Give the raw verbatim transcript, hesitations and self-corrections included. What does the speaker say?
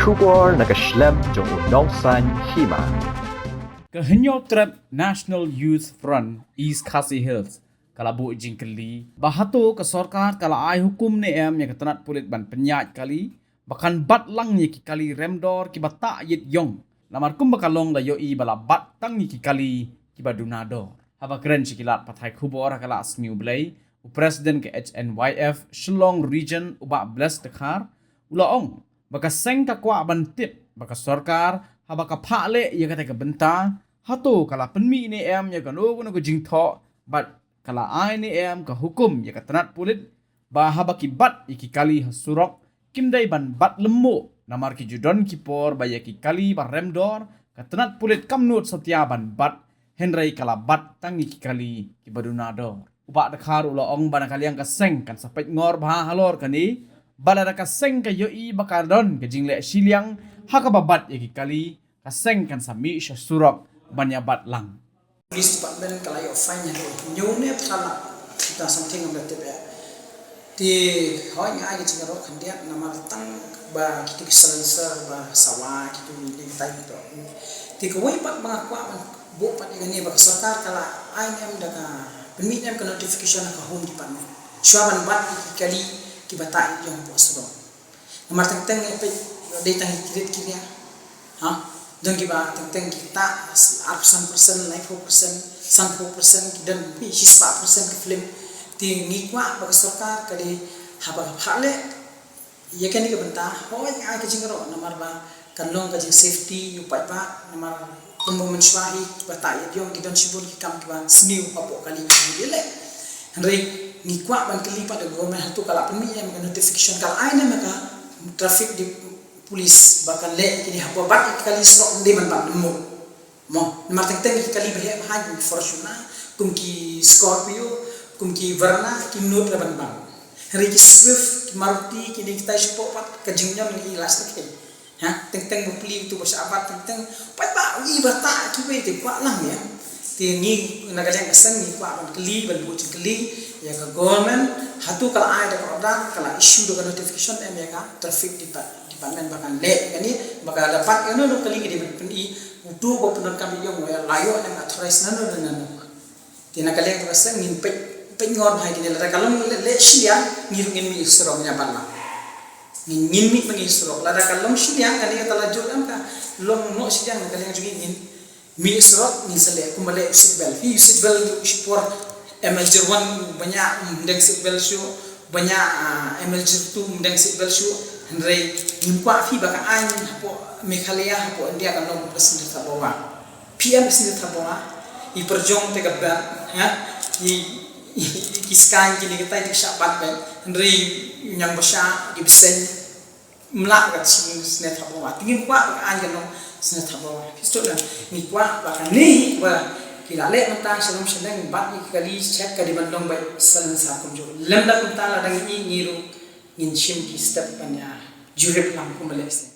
Khubor na ka shlem jong u nongsaiñ hima. Ka Hynñiewtrep National Youth Front East Khasi Hills ka la buh jingkylli ba hato ka sorkar ka la ai hukum ne em ïa ka tnat pulit ban pynïaid kali ba kan bat lang ïa ki kali remdor kiba tah ïit ïong. Namar kumba ka long la ïohi ba la bat tang ïa ki kali kiba duna dor. Haba kren sha ki lad pathai khubor ha ka la Sniewblei, u President ka H N Y F Shillong Region, u Bah Bless Dkhar, u la ong ba ka seng ka kwah ban tip ba ka sorkar haba ka phah leh ïa kata ka bynta, hato ka la pynmih ne em ïa kano kano ka jingthoh bad ka la ai ne em ka hukum ïa ka tnat pulit ba haba ki bat ïa ki kali ha surok kim dei ban bat lymmuh, namar ki ju don ki por ba ïa ki kali ba remdor ka tnat pulit kam nud satia ban bat, hynrei ka la bat tang ïa ki kali kiba duna dor. U Bah Dkhar u la ong ba na ka liang ka seng kan sa peit ngor bha halor kane, ba lada ka seng ka ïohi ba ka don ka jingleh shiliang ha kaba bat ïa ki kali, ka seng kan sa mih sha surok ban ïa bat lang. Police department ka la ïoh fine haduh hynñiew ne phra lak. Kita something ngam da tip ïa. Te hoi nga ai ka jingïaroh khyndiat namar tang ba kito ki silencer ba sawa kito ki dei tai kito. Te kawei pat ba nga kwah ban buh pat ïa kane ba ka sorkar ka la ai ne em da ka pynmih ne em ka notification ha ka Home Department shuwa ban bat ïa ki kali kiba tah ïit ïong hapoh surok. Namar teng teng ngi peit dei tang ki krit ki ria. Ha? Don kiba teng teng ki tah arphew san percent, laiphew percent, sanphew percent, ki don phi shispah percent ki film. Te ngi kwah ba ka sorkar ka dei haba ka phah leh ïa kane ka bynta, hoi ai ka jingïaroh namar ba kan long ka jing safety ïa u paidbah, namar kumba mynshuwa hi kiba tah ïit ïong ki don shibun ki kam kiba sniew hapoh kali kiba ïaleh. Hynrei ngi kwah ban kylli pat da ka government, hato ka la pynmih ne em ka notification, ka la ai ne em ka traffic di police ba kan leh kine hapoh bat ïa ki kali surok, ym dei ban bat lymmuh. Mo, namar teng teng ki kali ba heh ba haiñ kum ki Fortuner, kum ki Scorpio, kum ki Verna, kim nud ruh ban bang. Hynrei ki Swift, ki Maruti, kine kitai shapoh pat ka jingñion ngi la sdang. Ha, teng teng ba plie utu ba shah bat teng teng. Pat ba u i ba tah kiwei te kwah lang ïa. Te ngi na ka liang ka seng ngi kwah ban kylli, ban buh jingkylli ïa ka government, hato ka la ai da ka order, ka la issue da ka notification em ïa ka traffic depart-, department ba kan leh kane, ba ka la bat ïa no no kali ka dei ban pyni utu ba pyndonkam ïa ïong, la ïoh ne em authorize nano nano. Te na ka liang ka seng ngin peit, peit ngor bha ïa kine, lada ka long leh, leh shiliang ngi ruh ngin mih surok ïa ban la. Ngin, ngin mih ma ngi surok. Lada ka long shiliang kane ka la jur em ka long noh shiliang na ka liang jong ngi, ngin mih surok, ngin sa leh kumba leh u seat belt. Phi u seat belt u shipor M L zero one ba ñiah ym deng seat belt shuh, ba ñiah, ah, M L zero two ym deng seat belt shuh. Hynrei ngim kwah phi ba ka aiñ hapoh Meghalaya, hapoh India ka long ba ka sngewthuh ba wa. P M ka sngewthuh ba wa. I pyrjong te ka bat, ha? I, i, i ki skaiñ kine kitai te ki shah bat beit. Hynrei ñiang ba shah, ki bseiñ. Mlah ka sngewthuh ba wa. Te ngim kwah ba ka aiñ ka long sngewthuh ba wa. Phi sngewthuh ngi kwah ba kane ba ki la leh mynta sha lum sha neng, bat ïa ki kali, check ka dei ban long beit silencer kumjuh. Lymda kumta lada ngi i ngi ruh ngin shim ki step ban ïa jurip lang kumba leh seh.